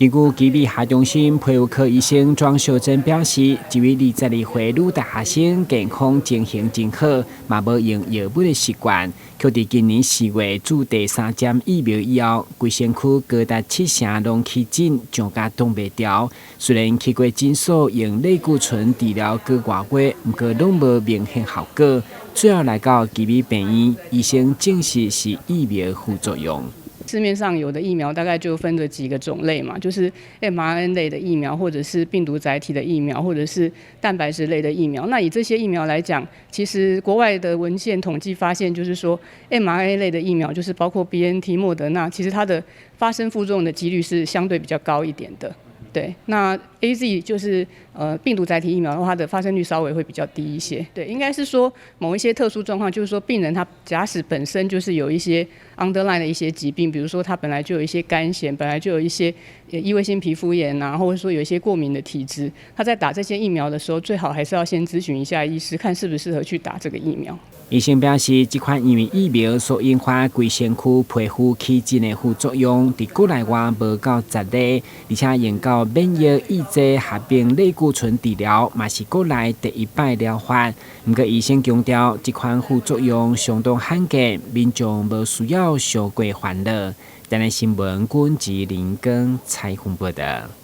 根據基美廈中心皮膚科醫生莊秀珍表示，這位22歲女大學生健康情形真好，嘛無用藥物的習慣，卻佇今年4月注第三針疫苗以後，規身軀高達七成攏起疹，脹甲擋袂牢。雖然去過診所用類固醇治療幾外月，毋過攏無明顯效果。最後來到基美病院，醫生證實是疫苗副作用。市面上有的疫苗大概就分這幾個種類嘛，就是 mRNA 類的疫苗，或者是病毒載體的疫苗，或者是蛋白質類的疫苗。那以這些疫苗來講，其實國外的文獻統計發現，就是說 mRNA 類的疫苗，就是包括 BNT、莫德納，其實它的發生副作用的幾率是相對比較高一點的。對，那 AZ 就是病毒載體疫苗的話，它的發生率稍微會比較低一些。對，應該是說某一些特殊狀況，就是說病人他假使本身就是有一些 underlying 的一些疾病，比如說他本來就有一些乾癬，本來就有一些異位性皮膚炎啊，或者說有一些過敏的體質，他在打這些疫苗的時候，最好還是要先諮詢一下醫師，看適不適合去打這個疫苗。醫生表示，這款因為疫苗所引發規身軀皮膚起疹的副作用，佇國內外無夠10例，而且用到免疫抑制合併類固醇治療，嘛是國內第一擺療法。毋過醫生強調，這款副作用相當罕見，民眾無需要傷過煩惱。台南新聞，郭志林跟采訪報道。